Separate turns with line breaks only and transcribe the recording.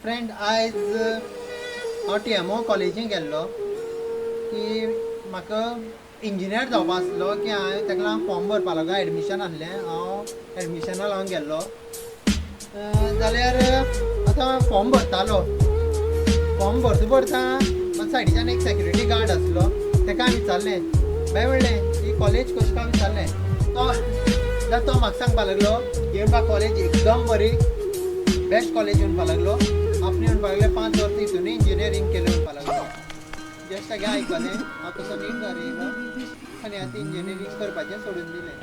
Friend, आयज हांव टीएमओ कॉलेजींत गेल्लो की म्हाका इंजिनियर जावपा आसलो की हांवें ताका लागून फॉर्म भरपा लागलो, एडमिशन आसलें, हांव एडमिशना लागून गेल्लो. जाल्यार आतां फॉर्म भरतालो, फॉर्म भरता भरता म्हाका सायडीच्यान एक सेक्युरिटी गार्ड आसलो, ताका हांवें विचारलें, बाय म्हणलें ही कॉलेज कशी काय विचारलें. तो जाल्यार तो म्हाका सांगपा लागलो ही म्हणपा कॉलेज एकदम बरी, बेस्ट कॉलेज म्हणपा लागलो. आपणे म्हणपा लागले 5 वर्सां हितूनय इंजिनियरींग केलें म्हणपा लागलो. जस्ट तागें आयकलें, हांव तसो नीट घरा येयलो आनी आतां इंजिनियरींग करपाचें सोडून दिलें.